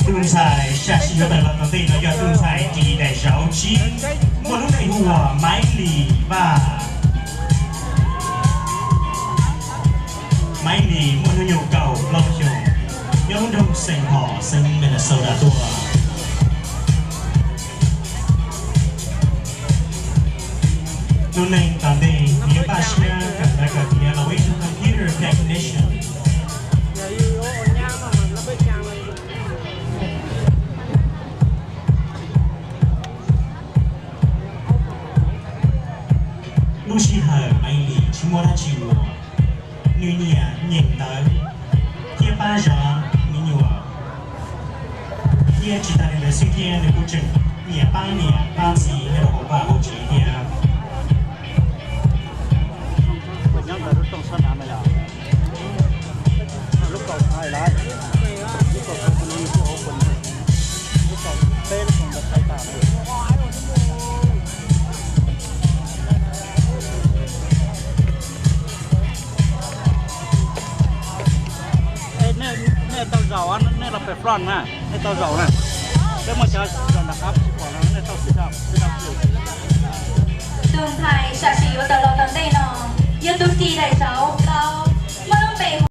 Tus ntxhais sam sim yuav tawm los tom ntej no yog tus ntxhais ris daim zauv tsib, muaj lub npe hu ua Maiv Lis Vaj. Maiv Lis muaj hnub nyoog kaum plaub xyoos, nyob lub nroog Saint Paul, xeev Minnesota tuaj. Lub neej tom ntej nws yuav npaj siab kawm ntawv kawm tiav los ua ib tug computer technician. Lub sij hawm Maiv Lis tsis muaj dab tsi ua, nws nyiam nyeem ntawv thiab pab zov me nyuam, thiab tsis tas li ntawd xwb thiab nws kuj tseem nyiam pab niam pab txiv nyob rau hauv vaj hauv tsev thiab. Nej tau zaum, nej los pem front na, nej tau zaum na. Peb muaj cov zaum nram qab tsis pom no, nej tau sib zaum, sib zaum. Tus ntxhais sam sim yuav tawm los tom ntej no yog tus ris daim